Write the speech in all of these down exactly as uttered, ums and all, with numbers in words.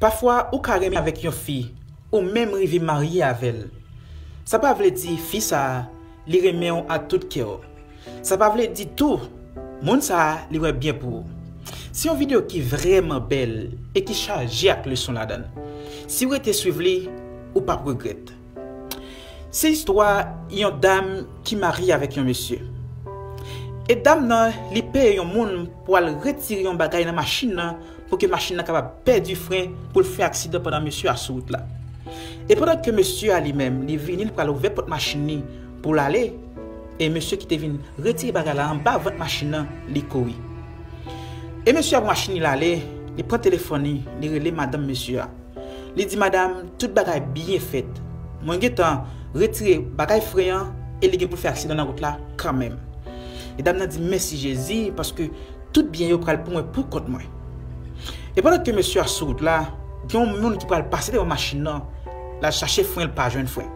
Pafwa, ou ka renmen avèk yon fi, ou menm rive marye avè l. Sa pa vle di fi sa a, li renmen w ak tout kè w. Sa pa vle di tou, moun sa a, li wè byen pou ou. Se yon videyo ki vrèman bèl e ki chaje ak leson ladan l. Si w rete swiv li, ou p ap regrèt. Se istwa yon dam ki marye avèk yon mesye. E dam nan, li peye yon moun pou al retire yon bagay nan machin nan pou ke machin nan kapab pèdi fren pou l fè aksidan pandan mesye a sou wout la. E pandan ke mesye a li menm, li vini, li pral ouvè pòt machin li pou l ale, e mesye ki te vin retire bagay la anba vant machin nan, li kouri. E mesye a pran machin li, l ale, li pran telefòn li, li rele madanm mesye a. Li di, "Madam, tout bagay byen fèt. Mwen gentan retire bagay fren an e li gen pou l fè aksidan nan wout la kanmenm." E dam nan di, "Mèsi Jezi, paske tout byen yo pral pou mwen pou kont mwen." E pandan ke mesye a sou wout la, gen yon moun ki pral pase devan machin nan, l al chache fren, l pa jwenn fren.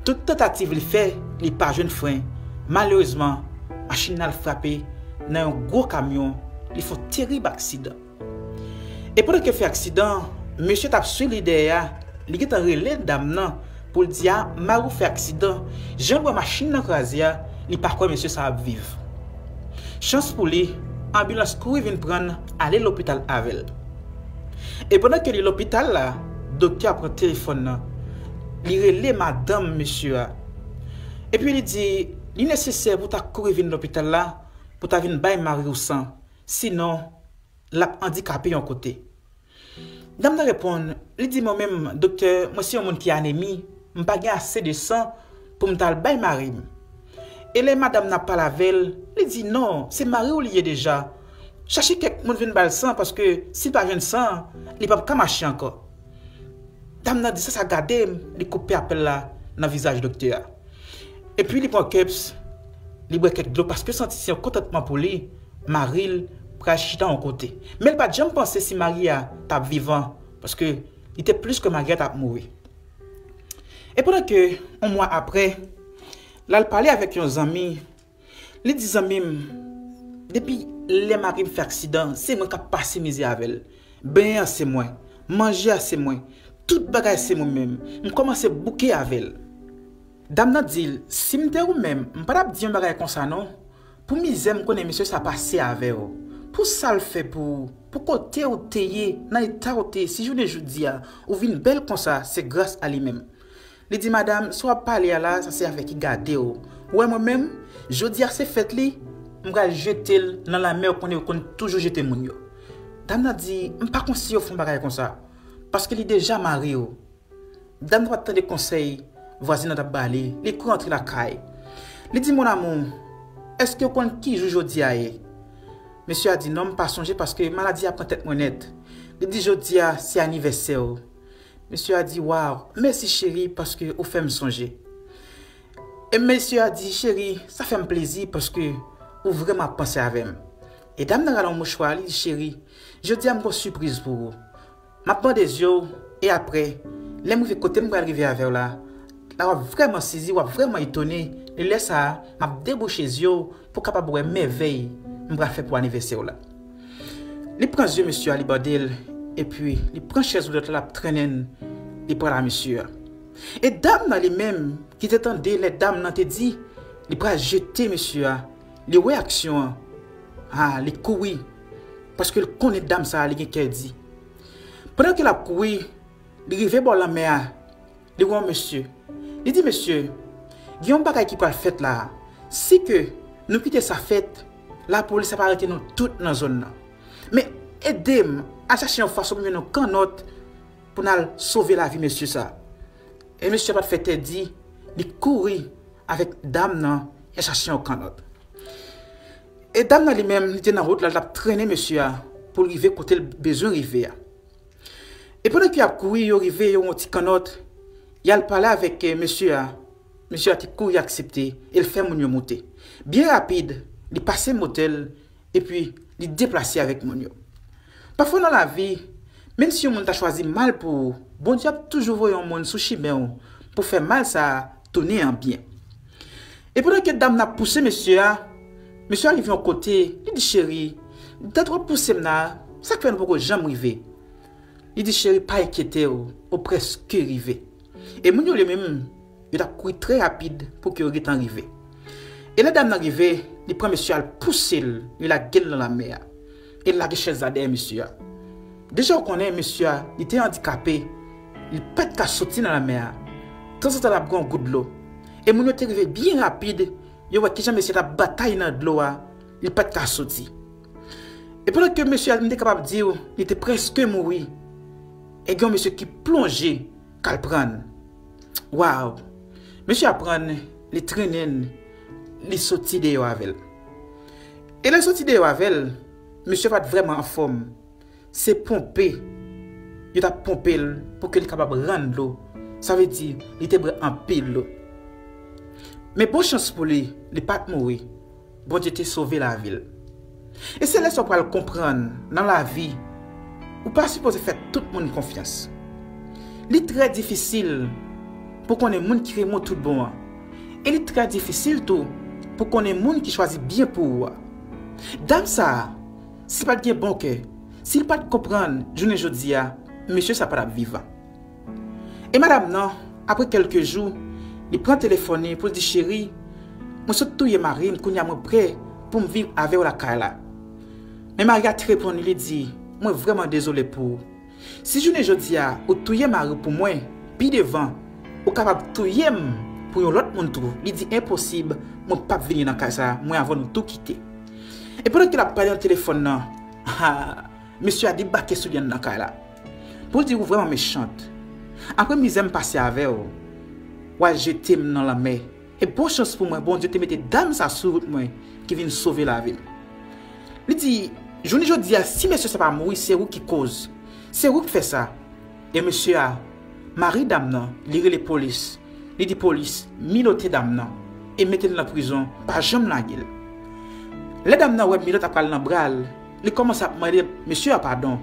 Tout tantativ li fè, li pa jwenn fren. Malerezman, machin nan al frape nan yon gwo kamyon, li fè yon terib aksidan. E pandan ke l fè aksidan, mesye t ap swiv li dèyè a, li gentan rele dam nan pou l di a, "Mari w fè aksidan, jan l wè machin nan kraze a, li pa kwè mesye sa ap viv." Chans pou li, anbilans kouri vin pran l ale lopital avè l. E pandan ke li lopital la, doktè a pran telefòn nan, li rele madanm mesye a. Epi li di, li nesesè pou w ta kouri vin lopital la, pou w ta vin bay mari w san. Sinon, l ap andikape yon kote. Dam nan reponn, li di, "Mwen menm, doktè, mwen se yon moun ki anemi, m pa gen ase de san pou m ta al bay mari m." E lè madanm nan ap pale avè l, li di, "Non, se mari w li ye deja. Chache kèk moun vin ba l san, paske si l pa jwenn san, li p ap ka mache ankò." Dam nan di, "Sa, sa gade m," li koupe apèl la nan vizaj doktè a. Epi li pran kèps, li bwè kèk dlo, paske l santi se yon kontantman pou li, mari l pral chita yon kote. Men l pa t janm panse si mari a t ap vivan, paske li te plis kwè mari a t ap mouri. E pandan ke yon mwa apre, l al pale avèk yon zanmi, li di, "Zanmi m, depi lè mari m fè aksidan, se mwen k ap pase mizè avè l. Benyen an se mwen, manje a se mwen, tout bagay se mwen menm. M kòmanse bouke avè l." Dam nan di l, "Si m te ou menm, m pa t ap di yon bagay konsa non. Pou mizè m konnen mesye sa pase avè w, pou sa l fè pou ou, pou kote w te ye, nan eta w te ye, si jounen jodi a, ou vin bèl konsa, se gras a li menm." Li di, "Madanm, sa w ap pale a la, sa se afè ki gade w. Ou wè mwen menm, jodi a se fèt li, m pral jete l nan lanmè w konnen yo konn toujou jete moun yo." Dam nan di, "M pa konn si yo fè yon bagay konsa, paske li deja mari w." Dam nan pa t tande konsèy vwazin nan t ap ba li, li kouri antre lakay. Li di, "Mon amour, èske w konn ki jou jodi a ye?" Mesye a di, "Non, m pa sonje paske maladi a pran tèt mwen nèt." Li di, "Jodi a se anivèsè w." Mesye a di, "Waw, mèsi cheri paske ou fè m sonje." E mesye a di, "Cheri, sa fè m plezi paske ou vrèman ap panse avè m." E dam nan rale yon mouchwa, li di, "Cheri, jodi a m gon sipriz pou ou. M ap bande zye w, e apre, lè m rive kote m pral rive avè w la, la w ap vrèman sezi, w ap vrèman etone, e lè sa a, m ap debouche zye w pou w kapab wè mèvèy m pral fè pou anivèsè w la." Li pran zye mesye a, li bande l, epi li pran chèz woulèt la, l ap trennen l, li pral a mesye a. E dam nan li menm, ki te tande lè dam nan te di li pral jete mesye a, li wè aksyon an, a, li kouri, paske l konnen dam sa a, li gen kè di. Pandan ke l ap kouri, li rive bò lanmè a, li wè yon mesye. Li di, "Mesye, gen yon bagay ki pral fèt la a. Si ke nou kite sa fèt, lapolis ap arete nou tout nan zòn nan. Men ede m al chache yon fason pou m jwenn yon kannòt pou n al sove lavi mesye sa a." E mesye a pa t fè tèdi, li kouri avèk dam nan, y al chache yon kannòt. E dam nan li menm, li te nan wout la, l t ap trennen mesye a pou l rive kote l bezwen rive a. E pandan ke y ap kouri, yo rive, yo wè yon ti kannòt, y al pale avèk, eh, mesye a. Mesye a te kouri aksepte, e l fè moun yo moute. Byen rapid, li pase motèl, epi li deplase avèk moun yo. Pafwa nan lavi, menm si yon moun ta chwazi mal pou ou, Bondye ap toujou voye yon moun sou chimen w pou fè mal sa a tounen an byen. E pandan ke dam nan ap pouse mesye a, mesye a rive yon kote, li di, "Cheri, dat w ap pouse m la, sa k fè nou poko janm rive?" Li di, cheri, pa enkyete w, ou prèske rive. E moun yo li menm, yo t ap kouri trè rapid pou ke yo gentan rive. E lè dam nan rive, li pran mesye a, l pouse l, li lage l nan lanmè a. E l lage chèz la dèyè mesye a. Deja ou konnen mesye a, li te andikape, li pa t ka soti nan lanmè a. Tanzantan l ap gen yon gout dlo. E moun yo te rive byen rapid, yo wè kijan mesye a t ap batay nan dlo a, li pa t ka soti. E pandan ke mesye a, m te kapab di w, li te prèske mouri, e gen yon mesye ki plonje k al pran l. Waw! Mesye a pran l, li trennen l, li soti deyò avè l. E lè l soti deyò avè l, mesye a pa t vrèman anfòm. Se ponpe yo t ap ponpe l pou ke li kapab rann dlo. Sa vle di, li te bwè anpil dlo. Men bon chans pou li, li pa t mouri. Bondye te sove lavi l. E se lè sa w pral konprann nan lavi, ou pa sipoze fè tout moun konfyans. Li trè difisil pou konnen moun ki renmen w tout bon an. E li trè difisil tou pou konnen moun ki chwazi byen pou ou a. Dam sa a, si l pa t gen bon kè, si l pa t konprann jounen jodi a, mesye sa pa t ap vivan. E madanm nan, apre kèlke jou, li pran telefòn li pou l di, cheri, mwen sot touye mari m, kounye a mwen prè pou m viv avè w lakay la. Men mari a te reponn li, li di, mwen vrèman dezole pou ou. Si jounen jodi a ou touye mari w pou mwen, pi devan, ou kapab touye m pou yon lòt moun tou. Li di, enposib, mwen p ap vini nan kay sa a, mwen avè w nou tou kite. E pandan ke l ap pale nan telefòn nan, ha, mesye a debake sou li anndan kay la. Pou l di, ou vrèman mechant. Apre mizè m pase avè w, w al jete m nan lanmè. E bon chans pou mwen, Bondye te mete dam sa sou wout mwen ki vin sove lavi m. Li di, jounen jodi a, si mesye sa pa mouri, se ou ki koz. Se ou ki fè sa. E mesye a, mari dam nan, li rele polis. Li di polis, milote dam nan e mete l nan prizon, pa janm lage l. Lè dam nan wè milòt la pral nan bra l, li kòmanse ap mande mesye a padon.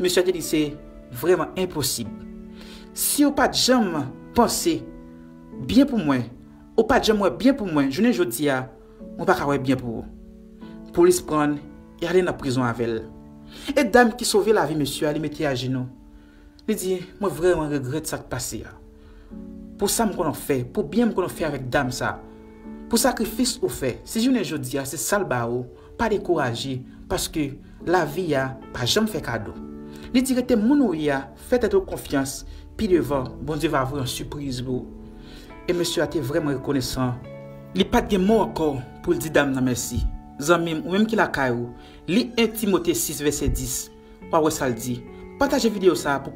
Mesye a te di se vrèman enposib. Si w pa t janm panse byen pou mwen, ou pa t janm wè byen pou mwen, jounen jodi a, mwen pa ka wè byen pou ou. Polis pran l e ale nan prizon avè l. E dam ki sove lavi mesye a, li mete ajenou. Li di, mwen vrèman regrèt sa k pase a. Pou sa m konn ap fè, pou byen m konn ap fè avèk dam sa. Pou sakrifis ou fè, si jounen jodi a se sa l ba ou, pa dekouraje, paske lavi a pa janm fè kado. Li di rete moun ou ye a, fè tèt ou konfyans, pi devan, Bondye va voye yon sipriz pou ou. E mesye a te vrèman rekonesan. Li pa t gen mo ankò pou l di dam nan mèsi. Zanmi m, ou menm ki lakay ou, li en Timote sis vèsè dis. W a wè sa l di. Pataje videyo sa a pou